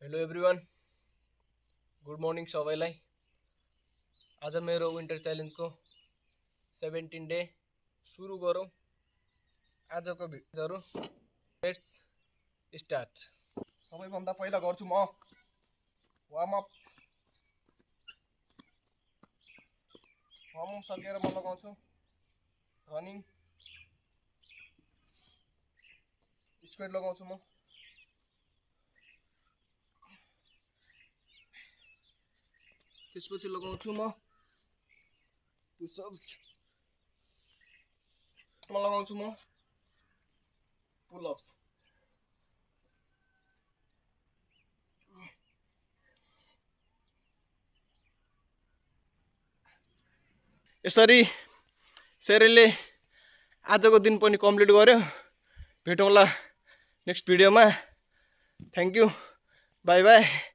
Hello everyone, good morning सबैलाई। आज मेरो विन्टर च्यालेन्जको 17 डे सुरु गरौँ। आजको भिडियोहरु लेट्स स्टार्ट। सबैभन्दा पहिला गर्छु म वार्म अप सकेर म लगाउँछु रनिङ स्क्वाड लगाउँछु म। त्यसपछि लगाउँछु म पुशअप्स, लगाउँछु म पुलअप्स। यसरी शेरेलले आजको दिन पनि कम्प्लिट गर्यो। भेटौँला नेक्स्ट भिडियोमा। Thank you, by by.